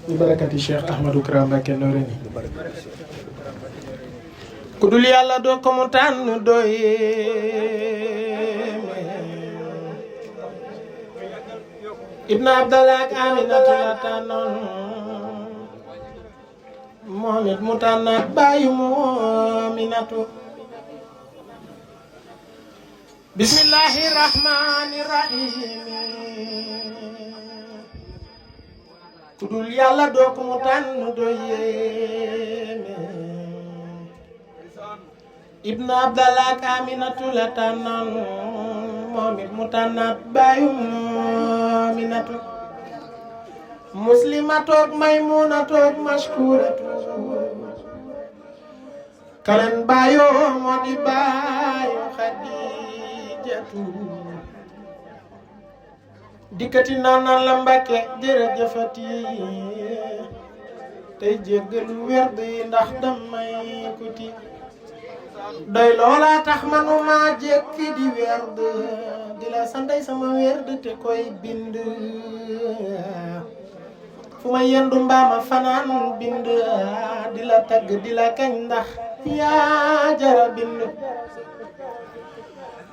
barakati Cheikh Ahmadou Kara Mbacké Noreyni ku dul yàlla doo ko mu tànn doye ibn Abdallah ak Aminatu la tànnoon moom it mu tànnaat bàyyi mu Aminatu bismillahi rahmani rahim ku dul yàlla doo ko mu tànn doye ibn Abdallah ak Aminatu la tànnoon moom it mu tànnaat bàyyi mu Aminatu muslimatoog maymunatoog mashkuratu kalen bàyyoo moo di bàyyu Xadijatu dikkati naan la Mbàkke jërëjëfati tey jéggalu werd yi ndax damay kuti doy loola tax manuma jekki di werd di la santay sama werd te koy bind fu ma yendu mbaama fanaan bind di la tagg di la kañ ndax yaa jara bind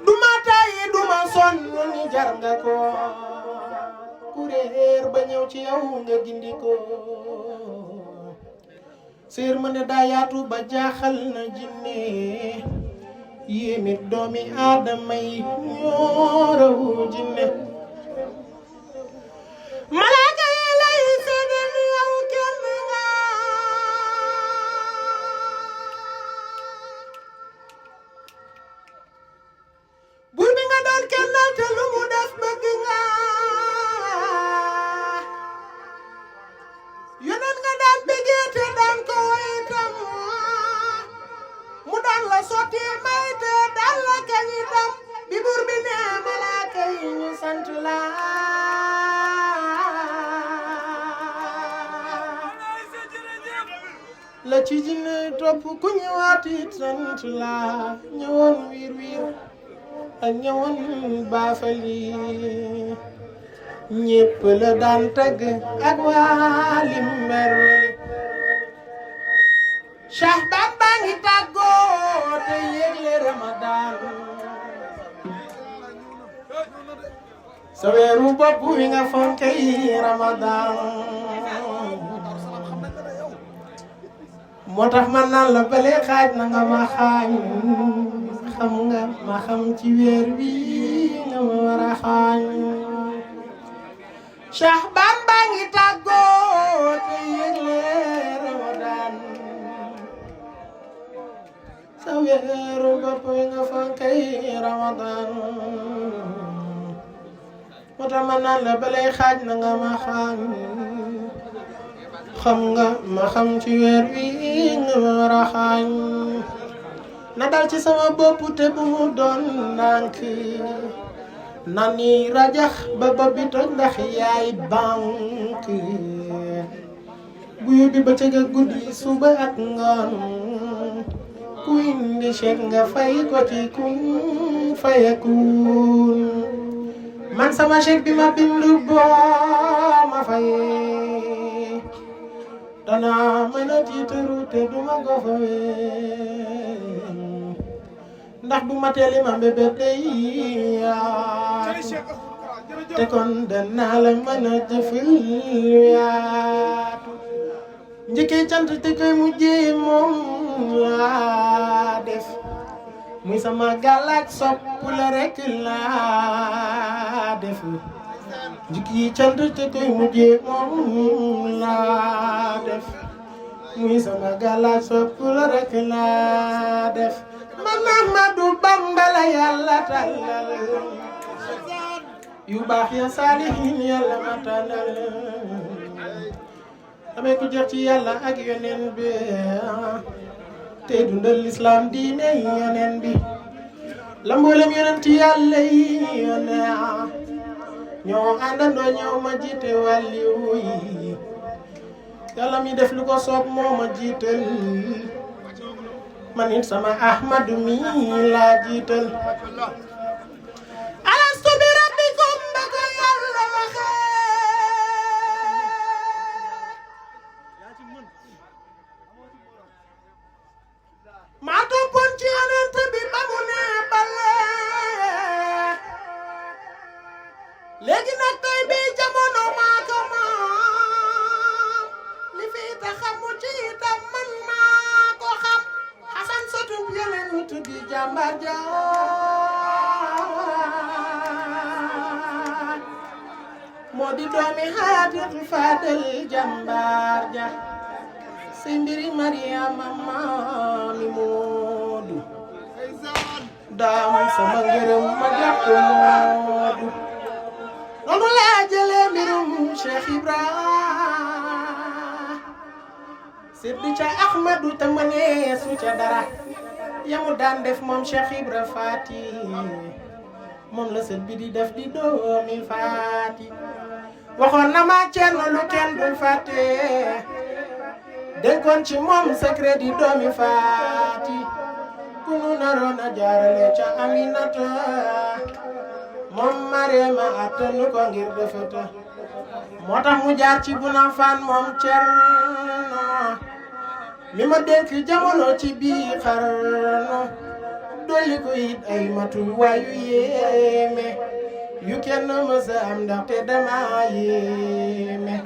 duma tàyyi duma sonn ni jar nga ko kuréer ba ñëw ci yow nga gindi ko séer ma ne daa yaatu ba jaaxal na jinne yéemit doomi aadama yi ñoo raw jinne malaaka yi lay seede ni yow kenn nga buur bi nga doon kennal te lu mu def bëgg nga yoneen nga daan bëggee te daan ko itam mu daan la sotti may te daan la kañ itam bi buur bi ne malaaka yi ñu sant la la ci jinne topp ku ñëwaati sant la ñëwoon wiir wiir ak ñëwoon baafali ñépp la daan tagg ak waa Limber Cheikh Bamba ngi tàggoo te yégle Ramadan sa weeru bopp wi nga fonkey Ramadan moo tax man naan la bale xaaj na nga ma xaañ xam nga ma xam ci weer wi nga ma war a xaañ Cheikh Bamba ngi tàggoo te yégle Ramadan sa weeru bopp wi nga fonkey Ramadan moo tax man naan la bale xaaj na nga ma xaañ xam nga ma xam ci weer wi nga ma war a xaañ na dal ci sama bopp te bu mu doon ndànk na ni rajax ba bopp bi toj ndax yaay bank bu yóbbi ba cëg a guddi suba ak ngoon ku indi chèque nga fay ko ci kun fayakun man sama chèque bi ma bindu boo ma fayee danaa mën a tiitaru te duma ko fawee ndax bu ma teeli ma mbébét day yaatu te kon danaa la mën a jëfal yaatu njëkkee cant te koy mujjee moom laa def muy sama gàllaaj sopp la rekk laa def njëkkee cant te koy mujjee moom laa def muy sama gàllaaj sopp la rekk laa def man Ahmadu Bamba la yàlla tàllal yu baax ya saalihiin yàlla ma tàllal damay ko jox ci yàlla ak yoneen bi tey dundal lislaam diine yoneen bi la mboolem yonent yàlla yi yoneen ñoo àndandoo ñëw ma jiite wàlliw yi yàlla mi def lu ko soob moo ma jiital man it sama Ahmadu mi laa jiital alastu bi rabbikum ba ko yàlla waxee jàmbaar ja moo di doomi Xaadimu Faadal jàmbaar ja si mbiri Mariama maami Moodu daam sama ngërëm ma jàpp Moodu noonu laa jëlee mbirum Cheikh Ibra siddi ca Ahmadu te mënee su ca dara yamu daan def moom Cheikh Ibra Faati moom la sët bi di def di doomi Faati waxoon na ma Cerno lu kenn dul fàtte dénkoon ci moom secret di doomi Faati ku nu naroon a jaarale ca Aminata moom Marema attanu ko ngir defeta moo tax mu jaar ci Buna Fan moom Cerno mi ma dénk jamono ci bii xarnu dolli ko it ay matuwaayu yéeme yu kenn mësa am ndaxte dama yéeme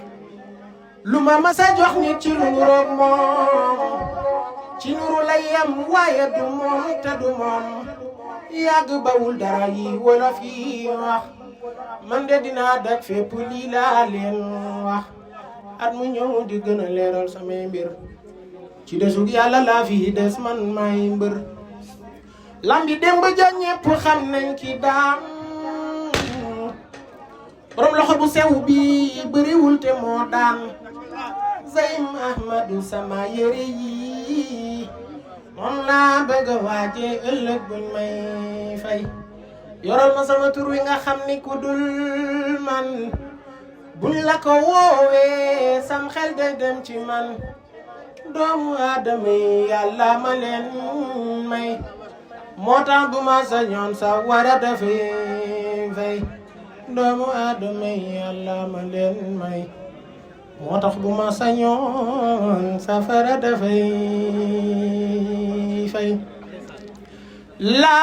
lu ma mësa jox nit ci lu nuroog moom ci nuru lay yam waaye du moom te du moom yàgg bawul dara yi wolof yi wax man de dinaa dak fépp lii laa leen wax at mu ñëw di gën a leeral samay mbir ci desug yàlla laa fi des man may mbër lambi démb ja ñépp xam nañ ki daam borom loxo bu sew bi bëriwul te moo daan Zaym Ahmadu sama yére yi moom laa bëgg a waaje ëllëg buñ may fay yoral ma sama tur wi nga xam ni ku dul man buñ la ko woowee sam xel day dem ci man doomu aadama yi yàlla ma leen may moo tax bu ma sañoon sa war a dafay fay doomu aadama yi yàlla ma leen may moo tax bu ma sañoon safara dafay fay la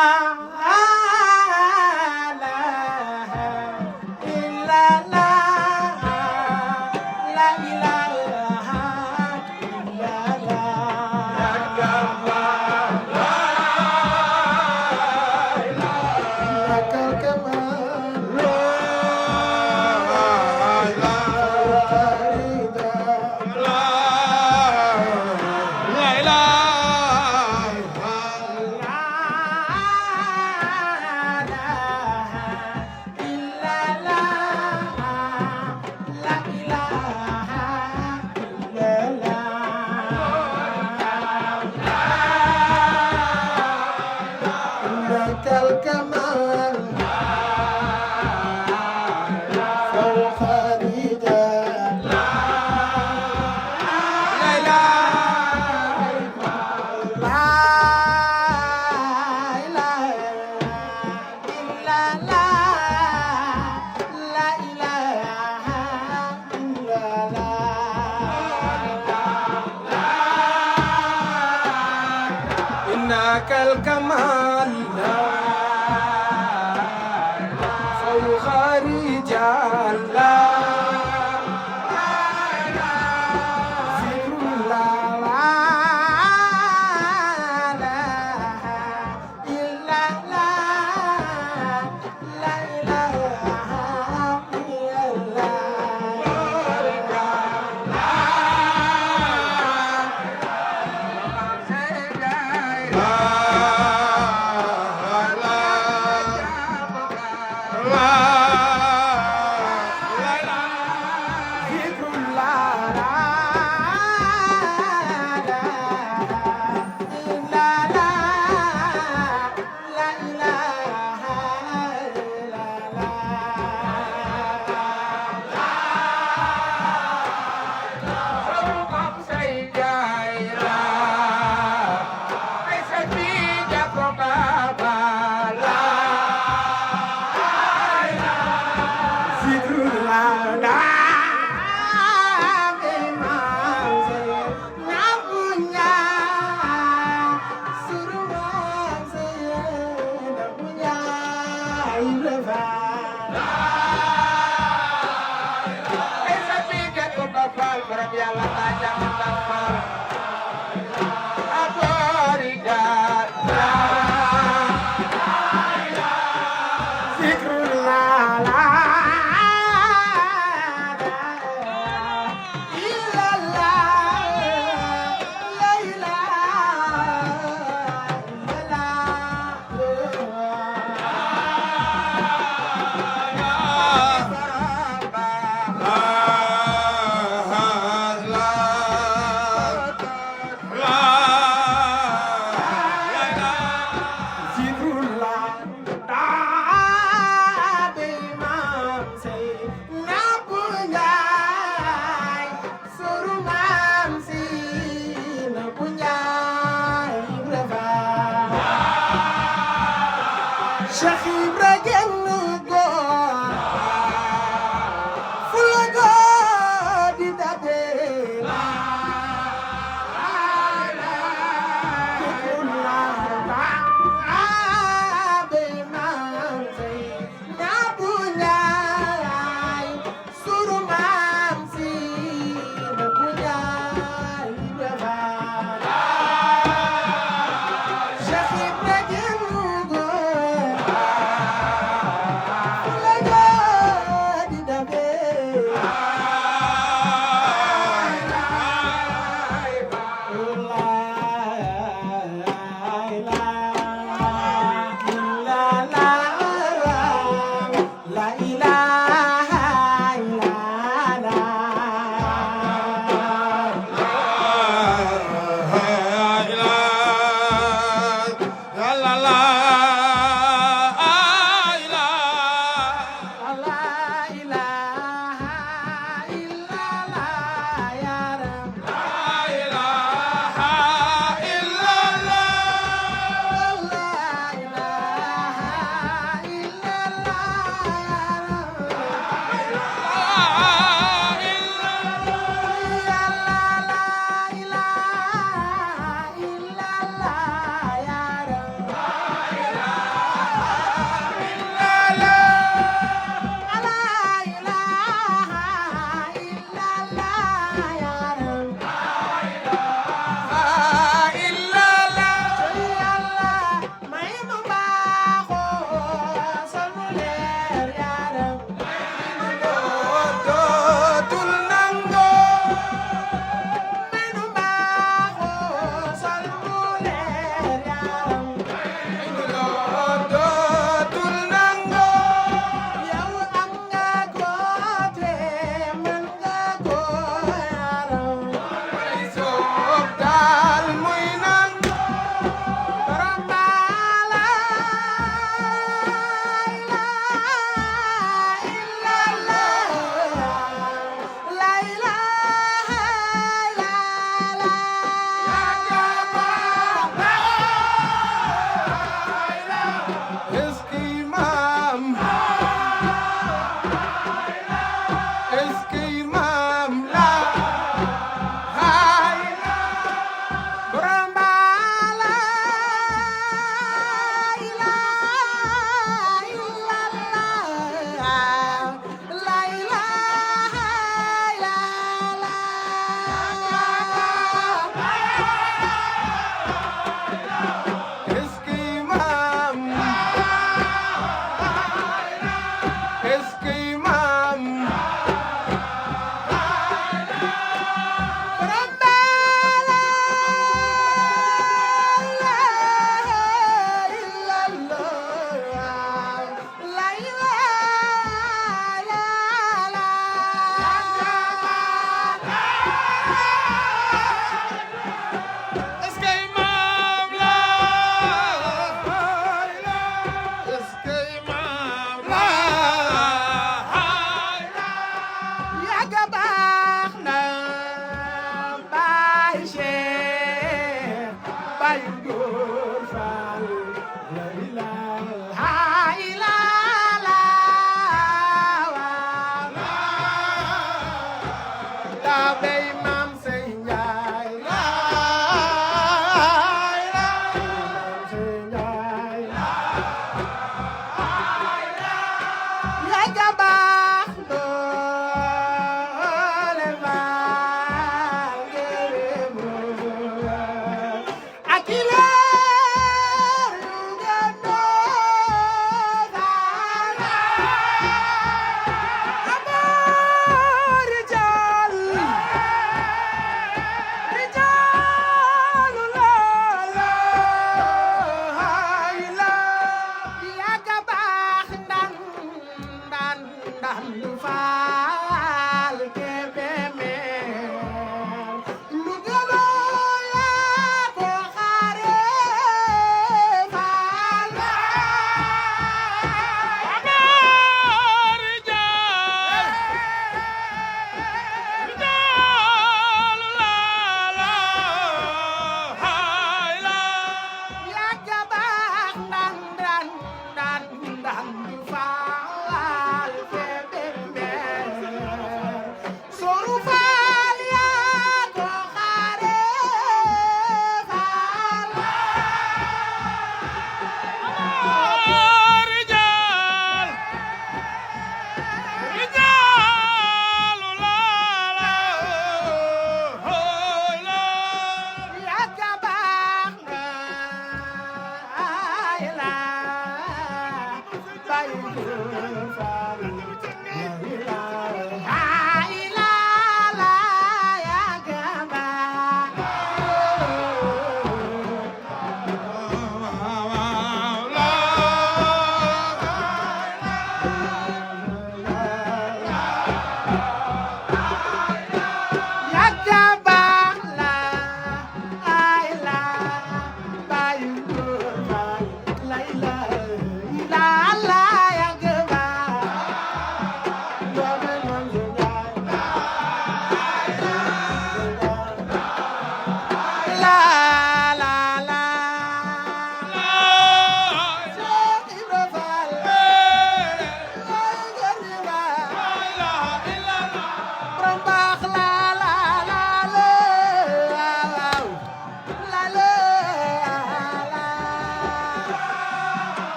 Aboriga Cheikh Ibra genn góor fu la góor di dabe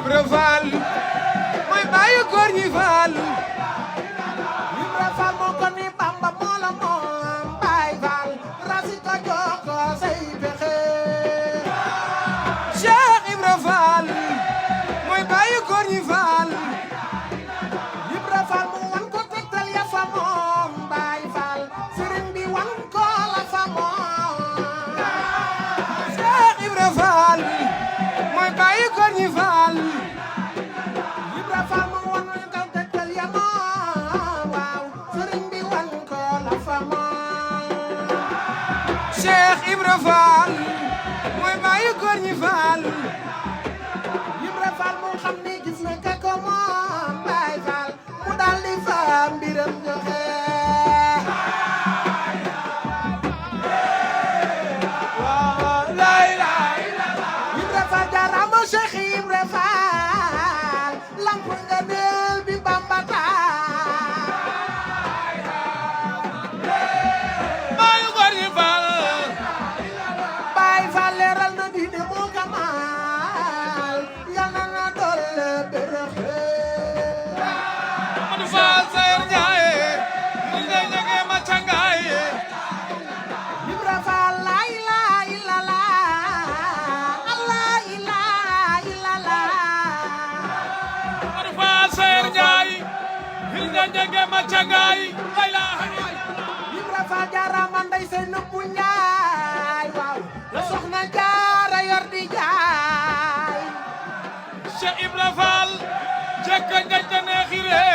Ibra Fall mooy bàyyi góor ñi Fall Ibra Fall moo ko ni Bamba moo la moom Baay Fall rasi ko jox ko say pexe Cheikh Ibra Fall mooy bàyyi góor ñi Fall Ibra Fall mu wan ko tegtal ya fa moom Baay Fall sëriñ bi wan ko la fa moom Cheikh Ibra Fall mooy bàyyi góor ñi Fall Ibra Fall mu wan ko tegtal ya moom waaw sëriñ bi wan ko la fa moom Cheikh Ibra Fall mooy bàyyi góor ñi Fall Ibra Fall mu xam ni gis na ka ko moom Baay Fall mu daal di fa mbiram joxe Ibra Fall jaarama Cheikh Ibra Fall lamp nga neel bi Bamba taal bàyyi góor ñi Fall Baay Fall leeral na diine moo kamal yal na na doole bërëxe Amadou Fall Sayer Ndiaye ñu ngay ñege ma cangaay Ibra Fall la ilaha illallah Allah ilaha illallah Amadou Fall Sayer Ndiaye ñu ngay ñege ma cangaay la ilaha Ibra Fall jaarama ndey sey nëbbu njaay waaw la soxna jaara yor di jaay Cheikh Ibra Fall jekka njajja neexire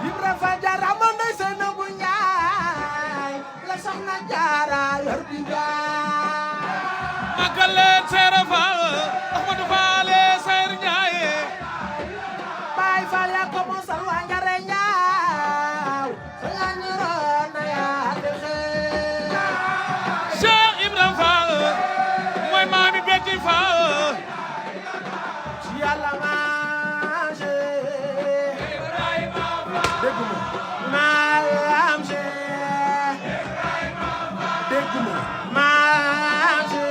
Ibra Fall jaarama ndey sey nëbbu njaay la soxna jaara yor di jaay magal leen Seera Fall Ahmadou Fall Sayer Ndiaye Baay Fall yaa ko mosal waa njare ñaaw sa nga ñoroon na yaa texe Cheikh Ibra Fall mooy maami Betty Fall ci yàlla maase dégguma maase dégguma maase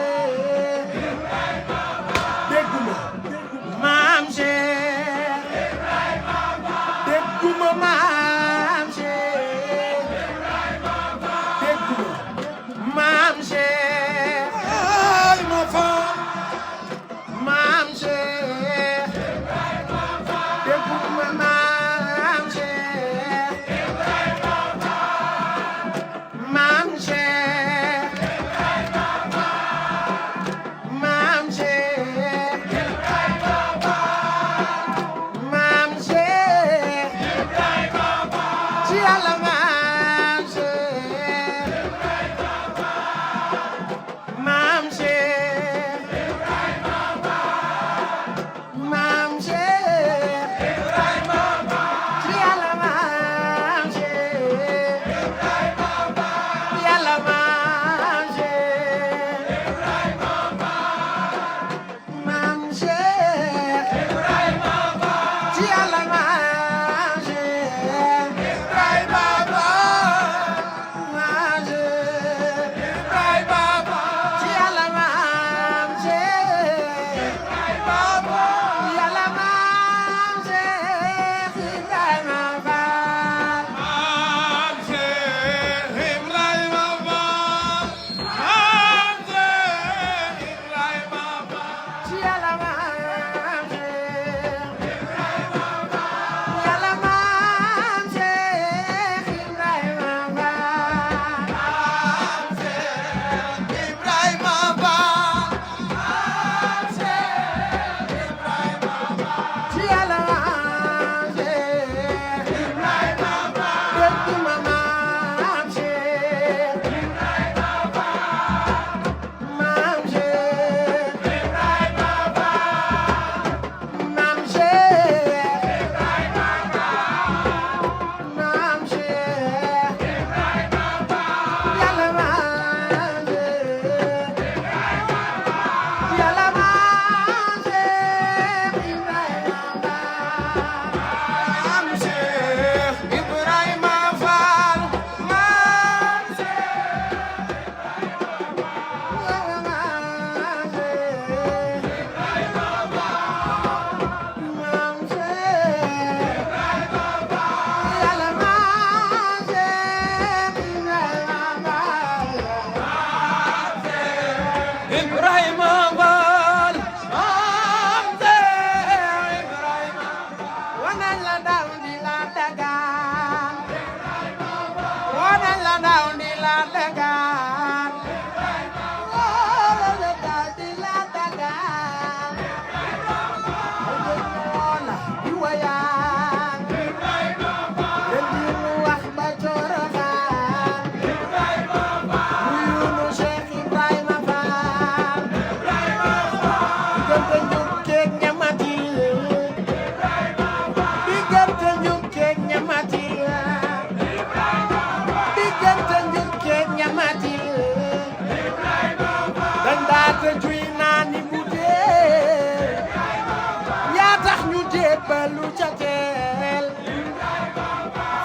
jébbalu ca teel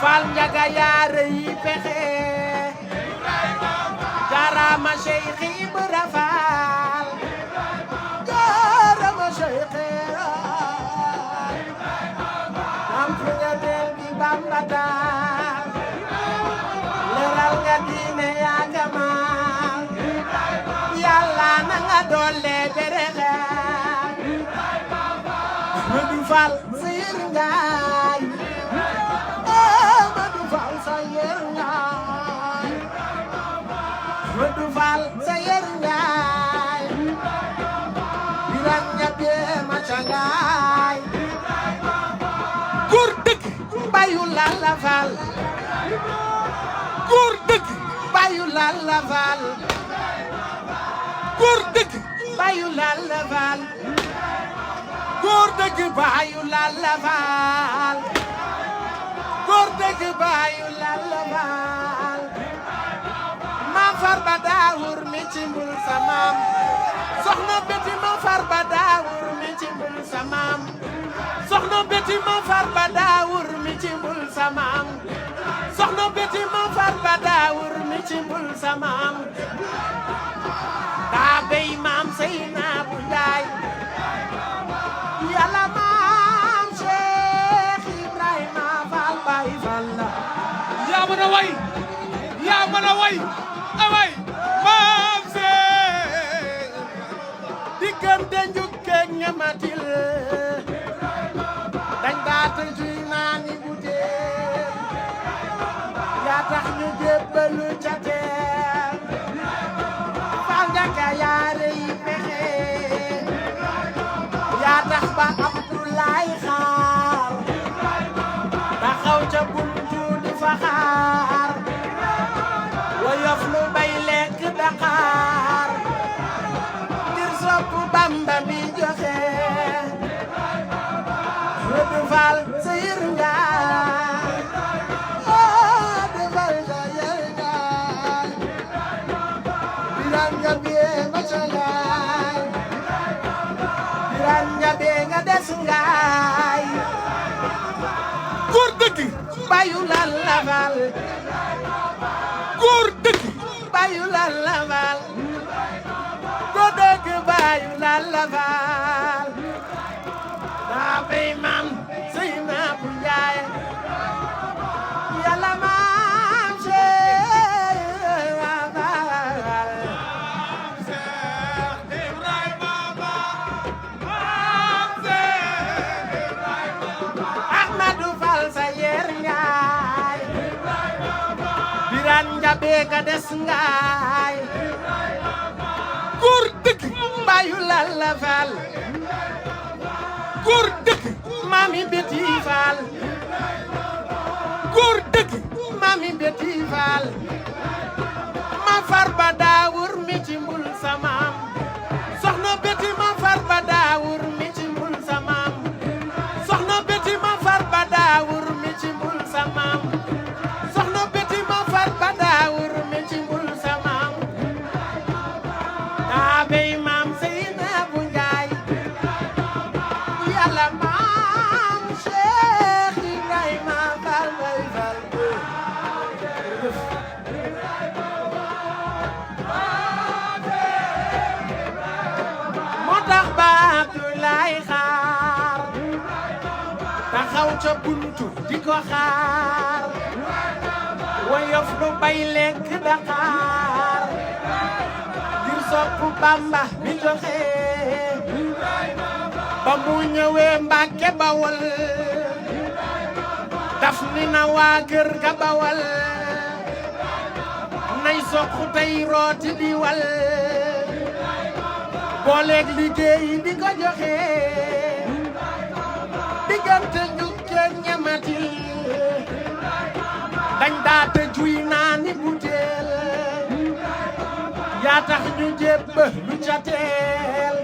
Fall Njaga yaare yi pexe jaarama Cheikh Ibra Fall jaarama Cheikh am fu nga del di Bamba daal leral nga diine yaa kamal Yàlla na nga doole berexe Modou Fall sa yër ngaay Modou Fall sa yër ngaay Modou Fall sa yër ngaay Biran ñabe ma ca ngaay góor dëgg bayu Lalla Fall góor dëgg bayu Lalla Fall góor dëgg bayu Lalla Fall góor dëgg bayu Lalla Fall góor dëgg bayu Lalla Fall ma Farba Daawur mi ci mbul sa maam soxna Beti ma Farba Daawur mi ci mbul sa maam soxna Beti ma Farba Daawur mi ci mbul sa maam soxna Beti ma Farba Daawur mi ci mbul sa maam daa bay maam Seynabu Njaay Yàlla maam Cheikh Ibrahima Fall Baay Fall la yaa mën a way yaa mën a way away maam Cheikh diggante njukkeeg ñamatil dañ daa tëjuy naani butéel yaa tax ñu jébbalu ca teel Fall Njaga yaare yi pexe yaa tax ba Abdoulaye xaar taxaw ca buntu di fa xaar woyof lu bay lekk Dakar ngir sopp Bamba mi joxe Modou Fall sa yër ngaay Modou Fall sa yër ngaay Biran nga bie ma ca ngaay Biran nga bie nga des ngaay góor dëgg bayu Lalla Fall góor dëgg bayu Lalla Fall góor dëgg bayu Lalla Fall daa bay maam Seynabu Njaay Yàlla maam Cheikh Fall Ahmadou Fall sa yer ngaay Biran Njabe ga des ngaay góor dëgg bayu Lalla Fall góor dëgg Mami Beti Fall góor dëgg Mami Beti Fall ma Farba Daawur mi ci mbul sa maam soxna Beti ma Farba Daawur mi ci mbul sa maam soxna Beti ma Farba Daawur mi ci mbul sa maam soxna Beti ma Farba Daawur mi ci mbul sa maam daa bay maam Seynabu Njaay Yàlla maam Cheikh Ibrahima Fall Baay Fall moo tax ba Abdoulaye xaar taxaw ca buntu di ko xaar woyof lu bay lekk Dakar ngir sopp Bamba mi joxe ba mu ñëwee Mbàkke Bawol daf ni na waa kër ga Bawol nay soxu tey rooti di wal booleeg liggéey di ko joxe diggante njukkeeg ñamatil dañ daa tëjuy naani butéel yaa tax ñu jébbalu ca teel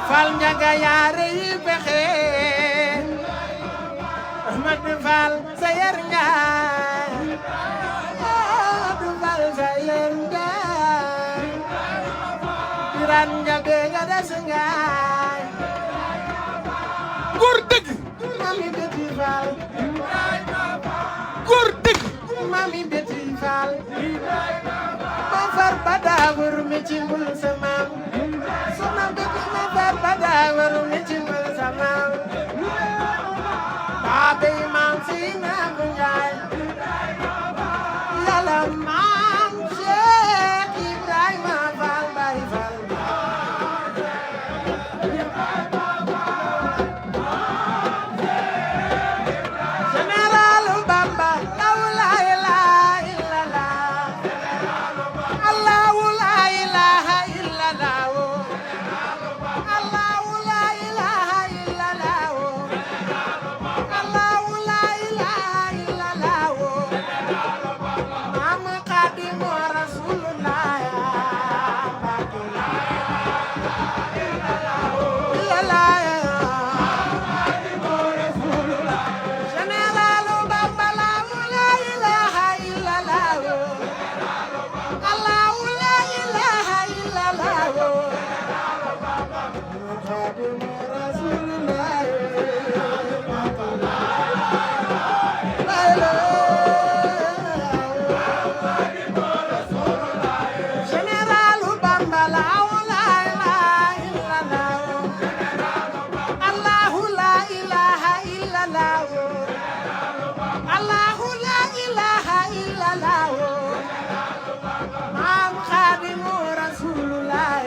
Fall Njaga yaare yi pexe Ahmadou Fall sa yër ngaay Ahmadou Fall sa yër ngaay Biran Njabe nga des ngaay mami Betty Fall góor dëgg mami Betty Fall ma far ba daawur mi ci mbul sa maam soxna Betty ma far ba daawur mi ci mbul sa maam baabe maam si naam njaay yàlla maam Cheikh Ibrahima Fall Baay Fall Général Bamba la ilaha illallah Allahu la ilaha illallah Allahu la ilaha illallah Allahu la ilaha illallah Maam Xaadimu Rasulullah Général Bamba la ilaha illallah Allahu la ilaha illallah Xaadimu Rasulullah Général Bamba la ilaha illallah Allahu la ilaha illallah Allahu la ilaha illallah Maam Xaadimu Rasulullah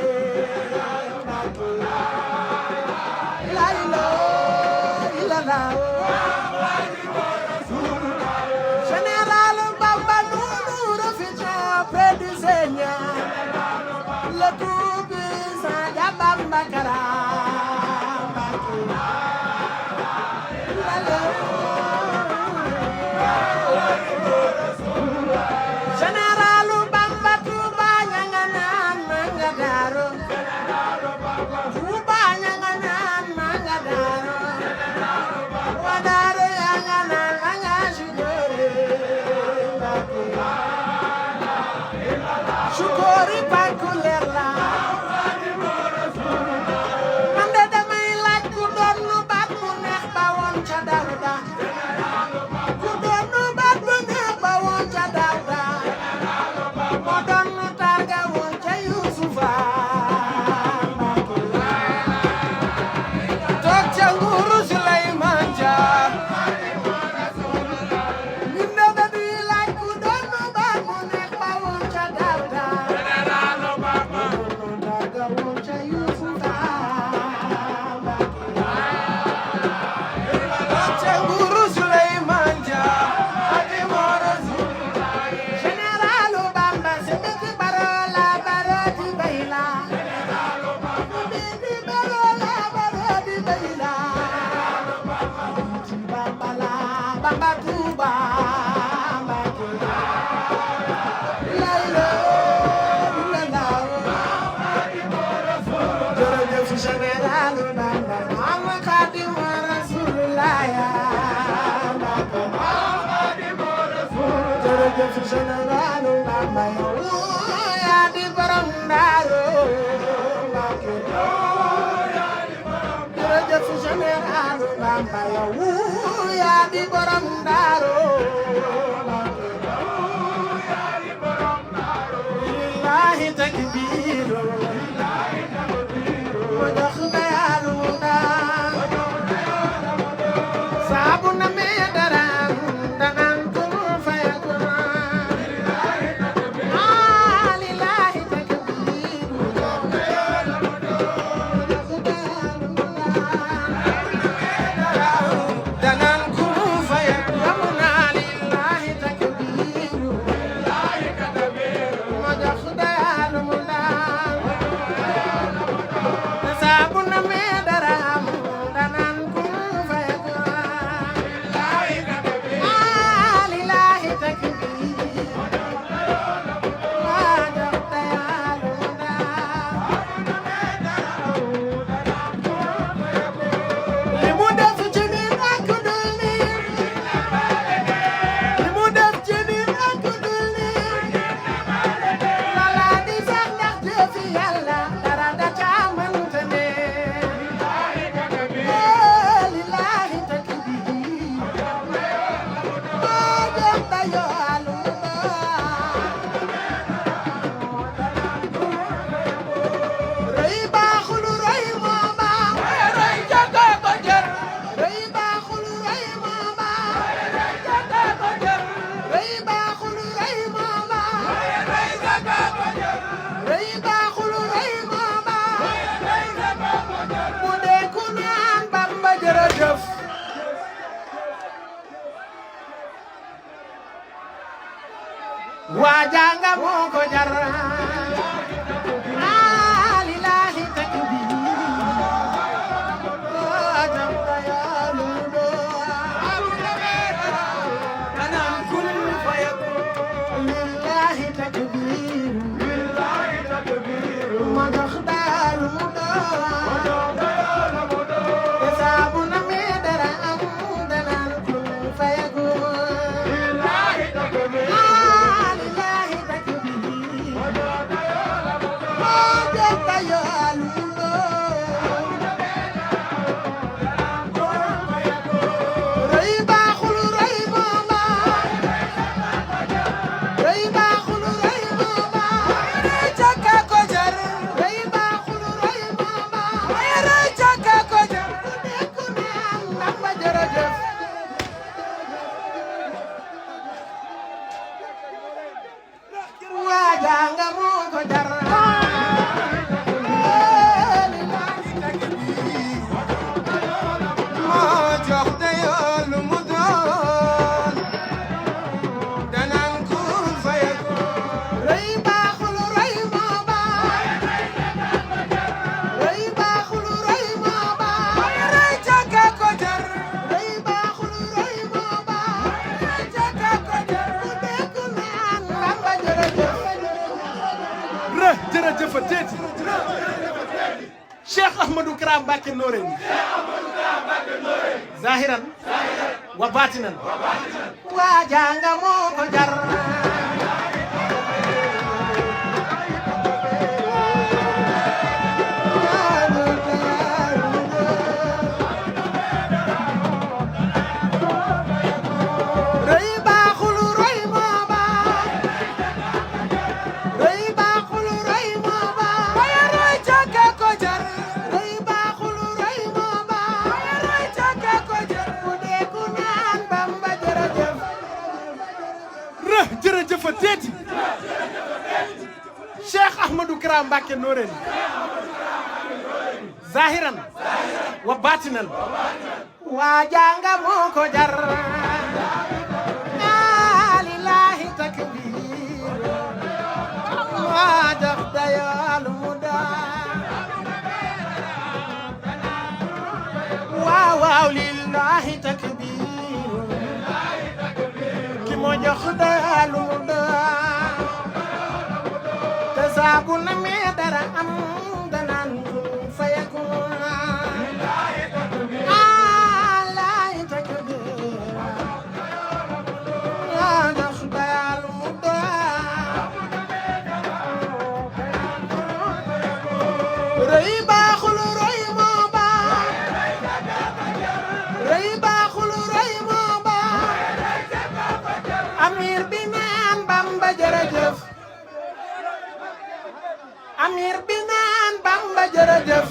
la ilaha illallah Général Bamba nous refugeons près du Seigneur le Tout-Puissant ya Bamba Karam Général Bamba Touba ñanga naan manga daaro Touba ñanga naan manga daaro wa daaro ñanga naan manga jigore Shukori Banku leer la man de damay laaj ku doon nu baat mu neex ba woon ca Dawda ku doon nu baat mu neex ba woon ca Dawda moo doon nu targa woon ca Yusufa toog ca nguuru Suleymaan Jaar ñun de dañuy laaj ku doon nu baat mu neex ba woon ca Dawda moo doon nu targa woon ca Yusufa Canguru Suleymaan Jaar Xaadimu Rasuul Général Bamba Sibiti Barola Barodi Bayla Sibiti Barola Barodi Bayla Bamba la Bamba Tuuba la ilaha illallah jërëjëf Général Bamba Maam Xaadimu Rasulullah jërëjëf Général Bamba yow yaa di borom Ndaaru jërëjëf Général Bamba yow yaa di borom Ndaaru lillahi takbiru mo jox bayaalu daa saabu na me dara danaan kun fayakun lillahi takbiru danaan kun fayakun lillahi waajanga moo ko jar lillahi takbir waajanga yaalu do ana kun fayakun lillahi takbir ma dox daalu do saabu na me dara am danaan kun fayakun lillahi takbir waajanga moo ko jar moo jox dayoo lu mu doon danaan kun fayakun rëy baaxul rëy moo baax rëy baaxul rëy moo baax rëy jàkka ko jar rëy baaxul rëy moo baax rëy jàkka ko jar ku nekk naan Bamba jërëjëf jërëjëf teeti Cheikh Ahmadou Kara Mbacké Noreyni zahiran wa batinan waajanga moo ko jar rëy baaxul rëy moo baax rëy baaxul rëy moo baax waaye rëy jàkka ko jar rëy baaxul rëy moo baax waaye rëy jàkka ko jar ku dee ku naan Bamba jërëjëf jërëjëf teeti Cheikh Ahmadou Kara Mbacké Noreyni zahiran wa batinan waajanga moo ko jar lillahi takbir waa jox dayoo lu mu doon waaw waaw lillahi takbir ki moo jox dayoo lu mu doon te saabu na me dara am danaan kun fayakun lillahi takbir waa jox dayoo lu mu doon rëy baaxul rëy moo baax rëy baaxul rëy moo baax amir bi naan Bamba jërëjëf amir bi naan Bamba jërëjëf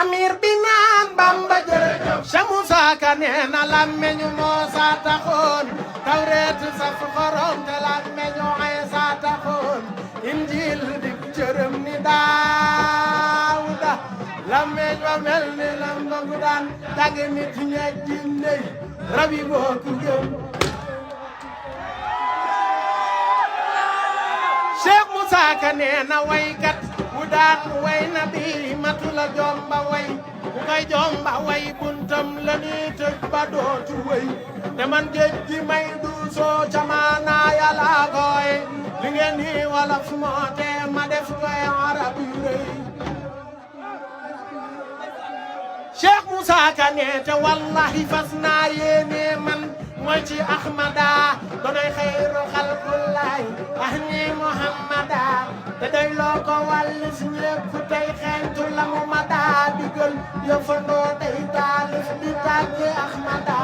amir bi naan Bamba jërëjëf Cheikh Moussa Ka nee na làmmeñu Muusa taxoon Tawreet saf xorom te làmmeñu Iisa taxoon Injiil di cërëm ni Daawuda làmmeñ wa mel ni lambangu daan tàgg nit ñeeg jinne rabi boo ku gëm Cheikh Moussa Ka nee na waykat wu daan way na bi matula jomba way ku koy jomba way buntam la ni tëj ba dootu way te man géej gi may du soo camaana yàlla koy li ngeen di wolof moo te ma def koy arab yu rëy Cheikh Moussa Ka nee te wallahi fas naa yéene man mooy ci Ahmada doonay xayru xalqullaay ahni Muhammada te doy loo ko wàllis ñépp tey xeeñtu la mu ma daa digal yëfandoo day taalif di tàgge Ahmada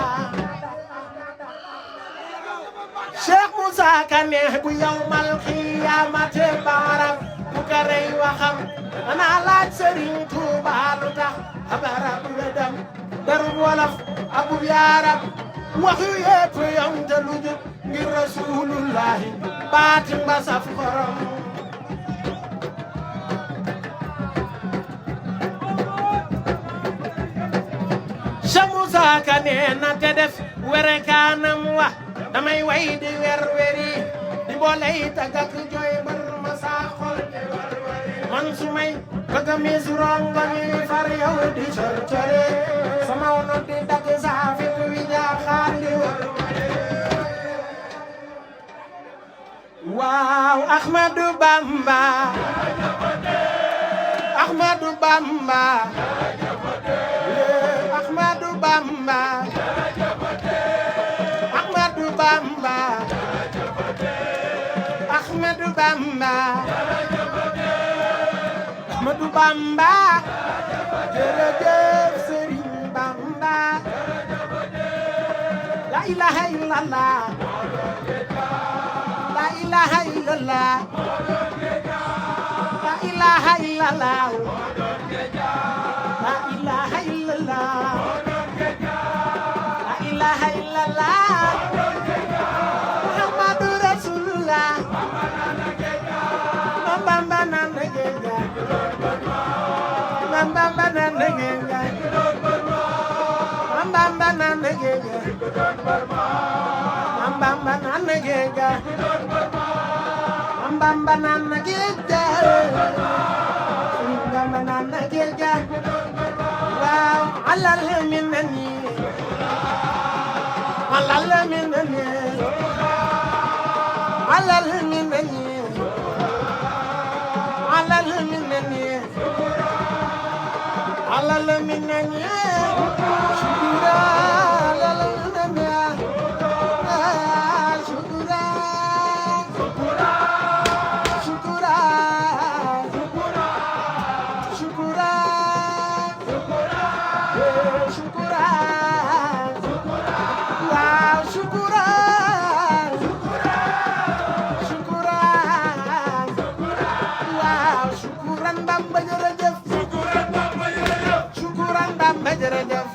Cheikh Moussa Ka nee bu yawmal xiyaamate barak bu ka rey waxam danaa laaj Serigne Touba lu tax abarab la dem darul wolof abub yaarab wax yu yépp yam te lu jub ngir rasulullahi baatin ba saf xorom Cheikh Moussa Ka nee na te def were kaanam wa damay way di wer weri di booley tagak jooy bar ma saa xol man su may bëgg mis rongo ñi far yow di cor core sama wono di dagg saa fit wi jaaxaan di wër waaw Ahmadou Bamba Ahmadou Bamba Ahmadou Bamba Ahmadou Bamba Ahmadou Bamba Ahmadou Bamba jërëjëf Serigne Bamba la ilaha illallah la ilaha illallah la ilaha illallah la ilaha illallah la ilaha illallah Muhammadu Rasulullah Bamba nana geja Bamba nana geja Bamba nana geja Bamba nana geja Bamba nana geja Bamba nana geja waaw alal minani alal minani alal minani alal minani alal minani shukura alal minani shukura shukura shukura shukura waaw shukura shukura waaw shukuran Bamba jërëjëf shukuran Bamba jërëjëf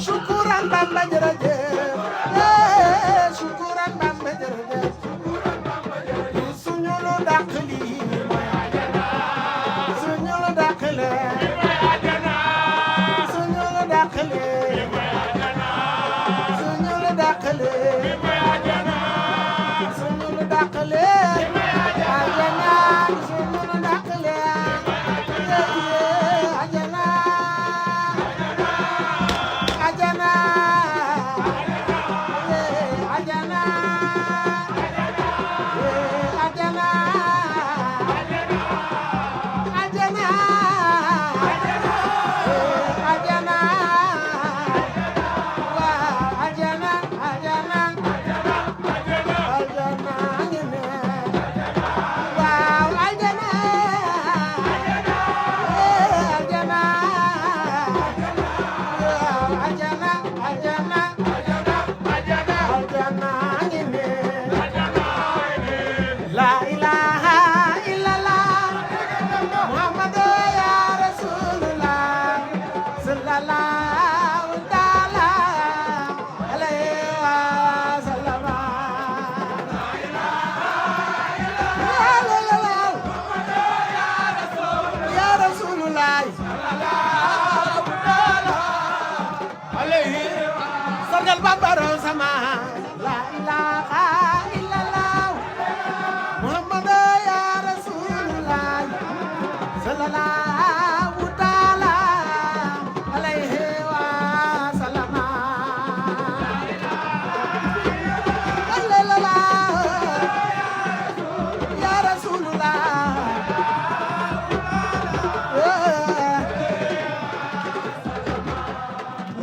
shukuran Bamba jërëjëf shukuran Bamba jërëjëf suñu lu dàq lii suñu lu dàq lee suñu lu dàq lee suñu lu dàq lee suñu lu dàq lee ajana suñu lu dàq lee ajana ajana ajana ajana ajana ajana waaw ajana ajana ajana ngene waaw ajana ajana waaw ajana ajana ajana ngene la ilaha illallah Muhammadu ya Rasulullah sallallahu ta'ala alayhi wa sallam la ilaha illallah ya Rasulullah sallallahu ta'ala alayhi sargal babaro sama la ilaha illallah Muhammadu ya Rasulullah sallallahu ta'ala alayhi wa sallam la ilaha ya Rasulullah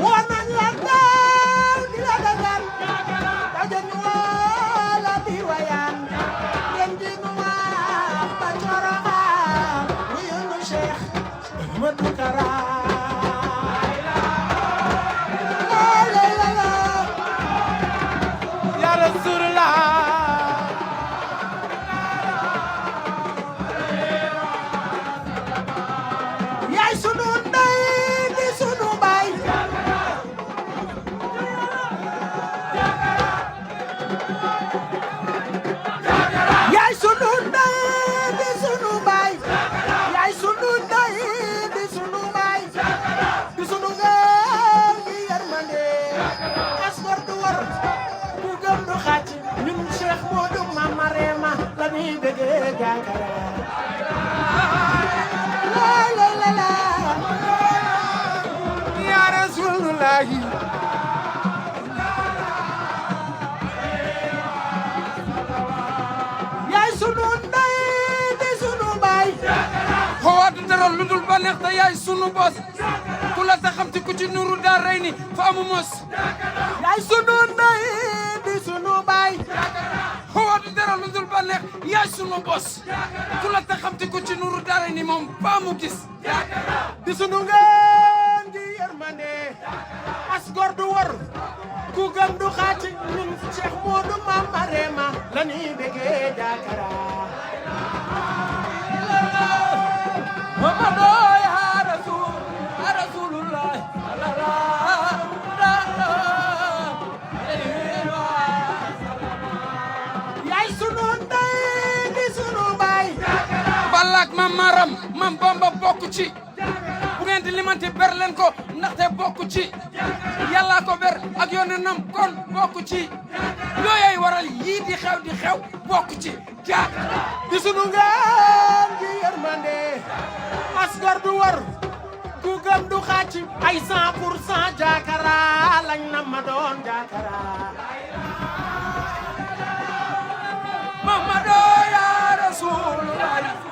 wana nyata dila dagan tajan wala diwayan yendi nuwa pacoroha wiyunu Sheikh Ahmadou Kara la ya Rasulullah yaay sunu ndey di sunu baay yaay sunu ndey di sunu baay yaay sunu ndey di sunu baay ñuy bëggee Jakara la ya Rasulullahi yaay sunu ndey di sunu baay xawaatu dara lu dul ba neex te yaay sunu bos ku la taxamti ku ci nuru daa rey ni fa amu mos yaay sunu ndey di sunu baay xawaatu dara lu dul ba neex yaay sunu bos ku la taxamti ku ci nuru daa rey ni moom fa amu gis di sunu ngeen di yërmande as gor du war ku gëm du xàcc ñun Cheikh Modou Mama Rema la ñuy bëggee Jakara Muhammadu ya Rasulullah yaay sunu ndey di sunu baay Balak mam maram mam Bamba bokk ci bu ngeen di limanti ber leen ko ndaxte bokk ci yàlla ko ber ak yonenam kon bokk ci yooyay waral yii di xew bokk ci Jakara di sunu ngeen di yërmande as gor du war ku gëm du xàcc ay 100% Jakara lañ na ma doon Jakara Muhammadu ya Rasulullah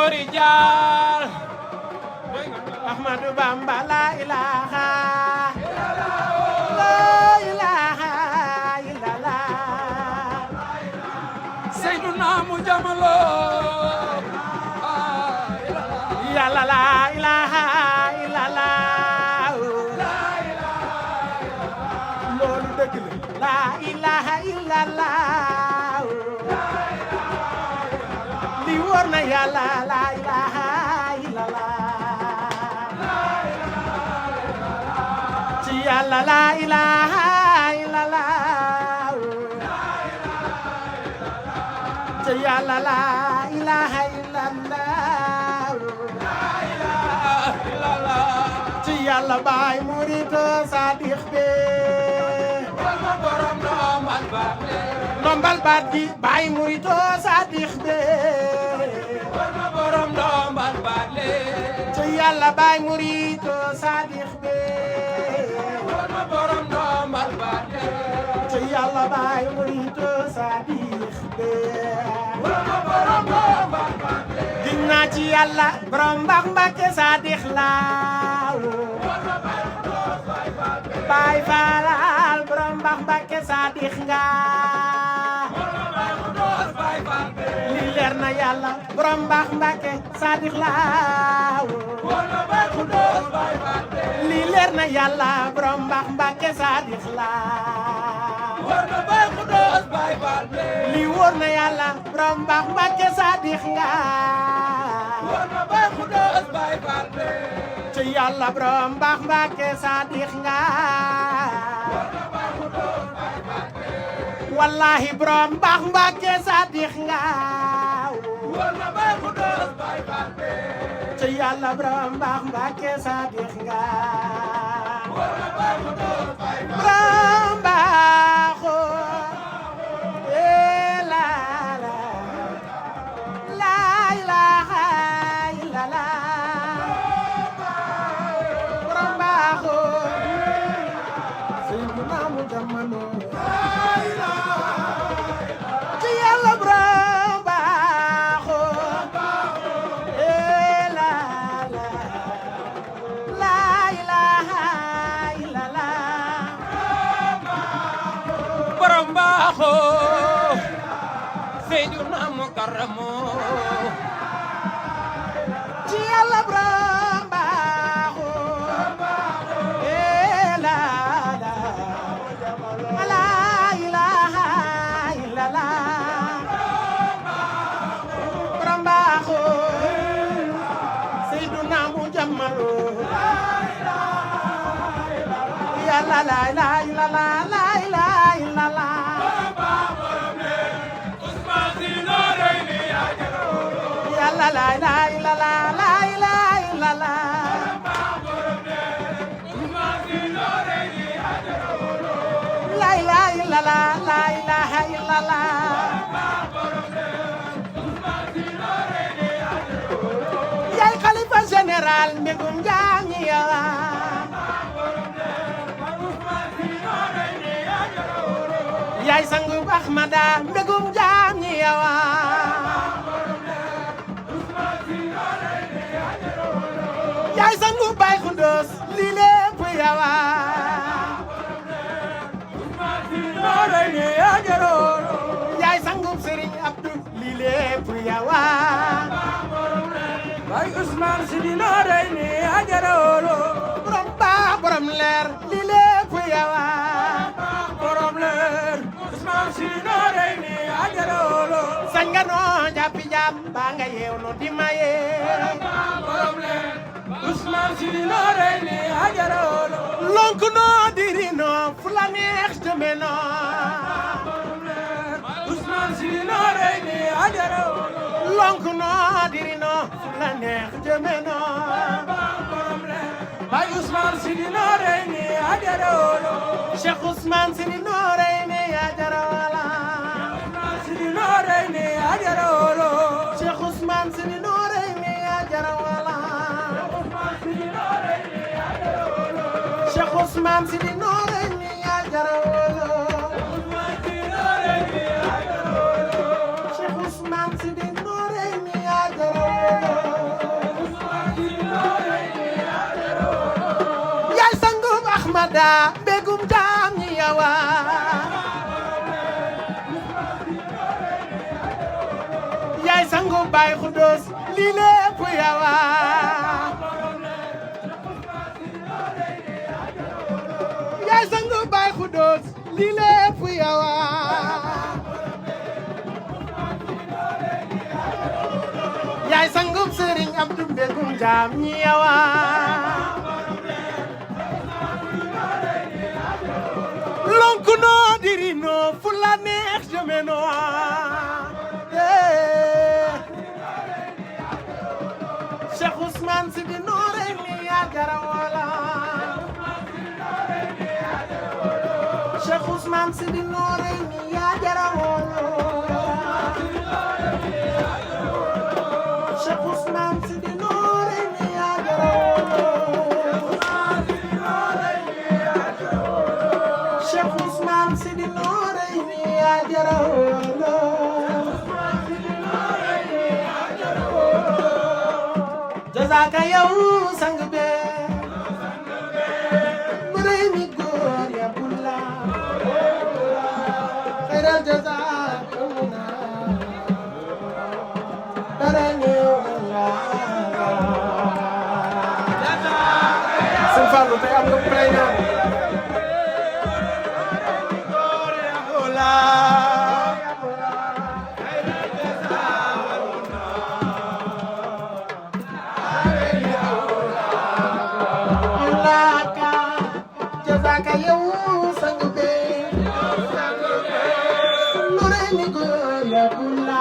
Rijal Ahmadu Bamba la ilaha illallah Seyduna mu jamalo ya la ilaha illallah loolu dëgg la ilaha illallah li wóor na Yàlla la ilaha illallah ci Yàlla la ilaha illallah ci Yàlla la ilaha illallah ci Yàlla Baay Murito Sadiq be ndombal baat gi Baay Murito Sadiq be ci Yàlla Baay Murito Sadiq be ci Yàlla Baay Murito Sadiq be giñ naa ci Yàlla borom Mbàkke Mbàkke Sadiq laa Baay Faal borom Mbàkke Mbàkke Sadiq nga li leer na na yàlla borom baax Mbàkke Saadix la wóor na bay Xuddoos Baay Faal lii leer na yàlla borom baax Mbàkke Saadix la wóor na bay Xuddoos Baay Faal lii wóor na yàlla borom baax Mbàkke Saadix nga wóor na bay Xuddoos Baay Faal ci yàlla borom baax Mbàkke Saadix nga wallahi borom baax Mbàkke Saadix nga wóor na bay Xuddoos Baay Faal ci yàlla borom baax Mbàkke Saadix nga wóor na bay Xuddoos Baay Faal borom baaxo la ilaha illallah borom baaxo Seydina mu jamono ci yàlla borom baaxo la ilaha illallah borom baaxo Seydina Mukarramo ci yàlla borom baaxo la ilaha illallah borom baaxo Seydina mu jammalo yàlla la ilaha illallah la ilaha illallah yàlla la ilaha illallah la ilaha illallah la ilaha illallah la ilaha illallah yaay xalifa général mbégum jaam ñi yawa yaay sangu Ahmada mbégum jaam ñi yawa yaay sangu Baay Xuddoos lii lépp yawa yaay sangu Sëriñ Abdu lii lépp yawa Baay Usmaan Si di Noreyni ajaroolo borom baax borom leer lii lépp yawa borom leer Usmaan Si di Noreyni ajaroolo sañ nga noo jàppi jaam baa nga yeew no di maye borom leer Usmaan Si di Noreyni ajaroolo lonk noo diri noo fu la neex jëme noo Usmaan Si di Noreyni ajaroolo lonk noo diri noo fu la neex jëme noo Baay Usmaan Si di Noreyni ajaroolo Cheikh Ousmane Si di Noreyni ajaroolo Si di Noreyni ajaroolo Cheikh Ousmane Si di Noreyni ajaroolo Cheikh Ousmane Si di Noreyni ajaroolo Cheikh Ousmane Si di Noreyni ajaroolo yaay sangub Ahmada mbégum jaam ñi yawa yaay sangub Baay Xuddoos lii lépp yawa yaay sangub Baay Xuddoos lii lépp yawa yaay sangub Sëriñ Abdu mbégum jaam ñi yawa lonku noo diri noo fu la neex jëme noo Cheikh Ousmane Si di Noreyni ajaroolo Cheikh Ousmane Si di Noreyni ajaroolo Cheikh Ousmane Si di Noreyni ajaroolo Cheikh Ousmane Si di Noreyni ajaroolo jazaaka yow sang be mu rëy mi góor ya bulla xayral jazaaka Fallou tey am nga play ñaan jazaka yow sang be lu re ni go ya bula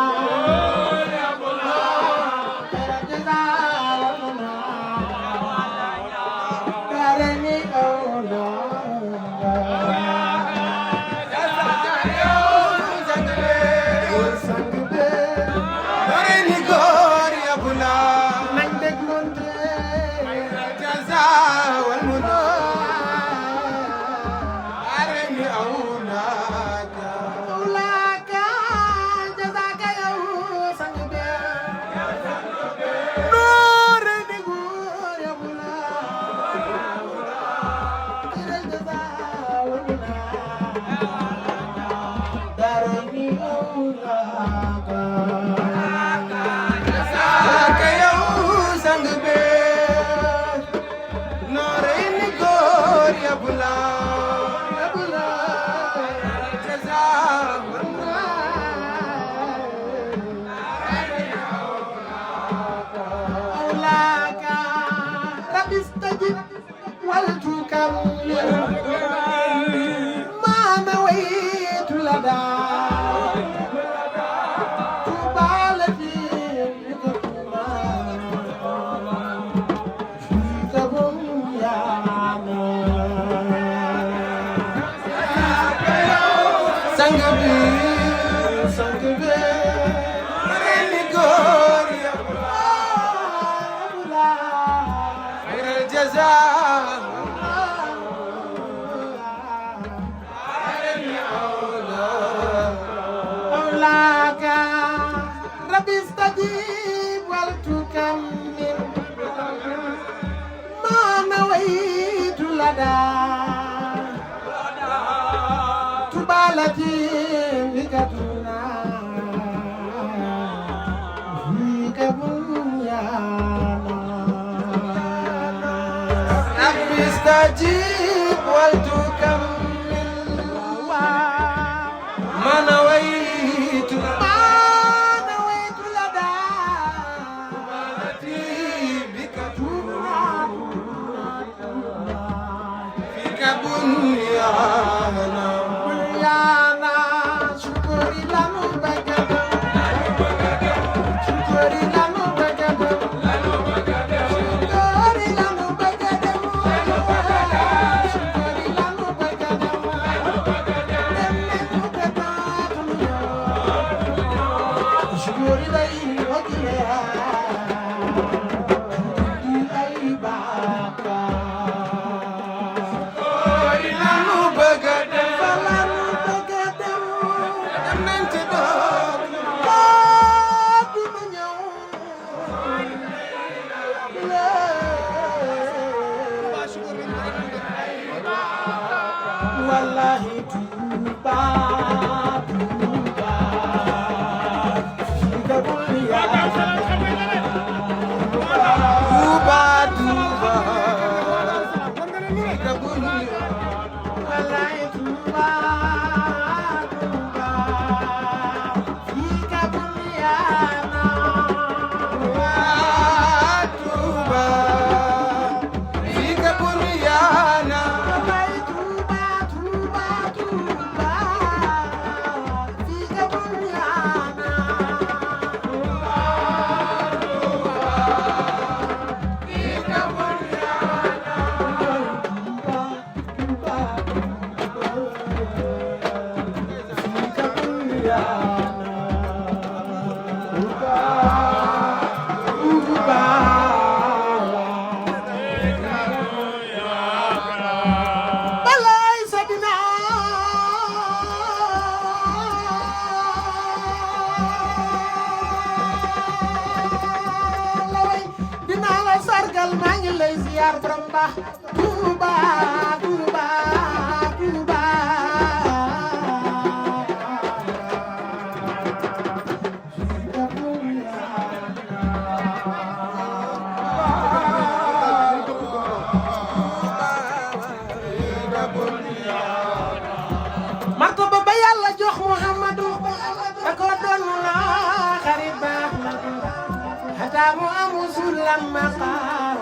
alam maqaam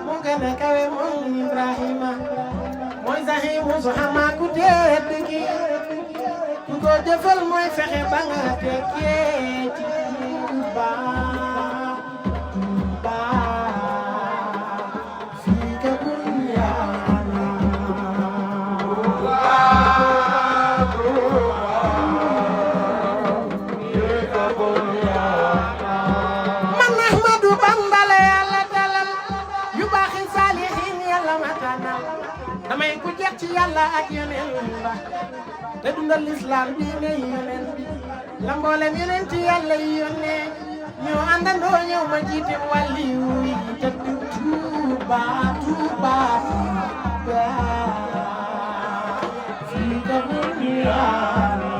mu gën a kawe moom Ibrahima mooy zahimu Zuhama ku tedd ki ku ko jëfal mooy fexe ba nga tekkee ci Tuuba Tuuba fii ka bunyaana man Ahmadu Bamba la Yàlla dalal yu baaxi saalihiin Yàlla matanal damay ku jeex ci Yàlla ak yeneen ba te dundal lislaam diine yeneen bi la mboolem yeneen ci Yàlla yi yónnee ñoo àndandoo ñëw ma jiite wàlliyu yi te Tuuba Tuuba Tuuba fii ka bunyaana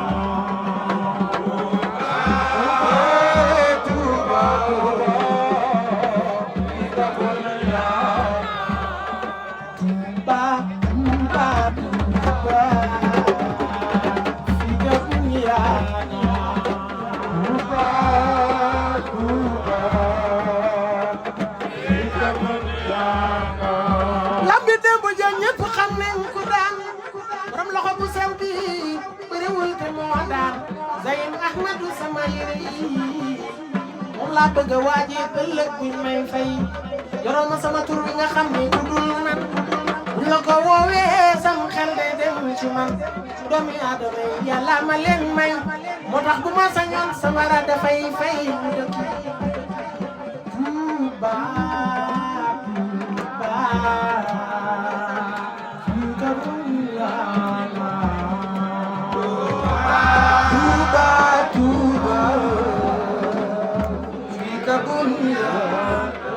lambi démb ja ñëpp xam nañ ku daan borom loxo bu sew bi bëriwul te moo daan Zayn Ahmadu sama yére yi moom laa bëgg a waajee ëllëg buñ may fay yoroo ma sama tur bi nga xam ne ku dul man buñ la ko woowee sam xel day dem ci man doomi aadama yi Yàlla ma leen may moo tax bu ma sañoon sama ra dafay fay mu dëkk Tuuba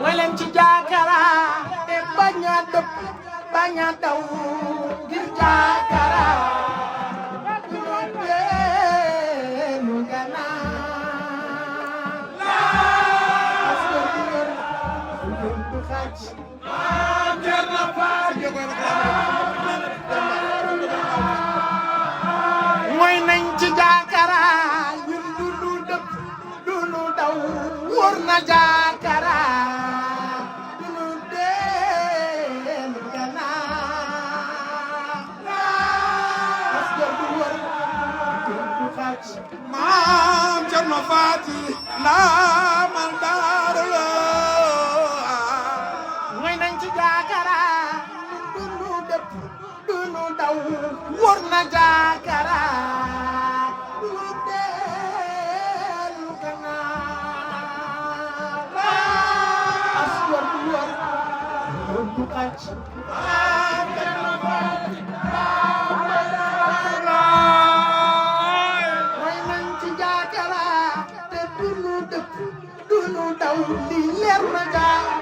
mooy leen ci jaakara te bañ a dëpp bañ a daw ngir jaakara ñu dellu gannaaw mooy nañ ci jaakara ñun du dëpp du nu daw wóor na jaakara du nu dellu gannaaw parce que du wër du xaaj maam Cerno Faati ndaamal daaru la mooy nañ ci jaakara du nu dëpp du nu daw wóor na jaakara du nu dellu gannaaw as wër du wër du xaaj maam Cerno Faati mooy nañ ci jaakara te du nu dëpp du nu daw li leer na jaakara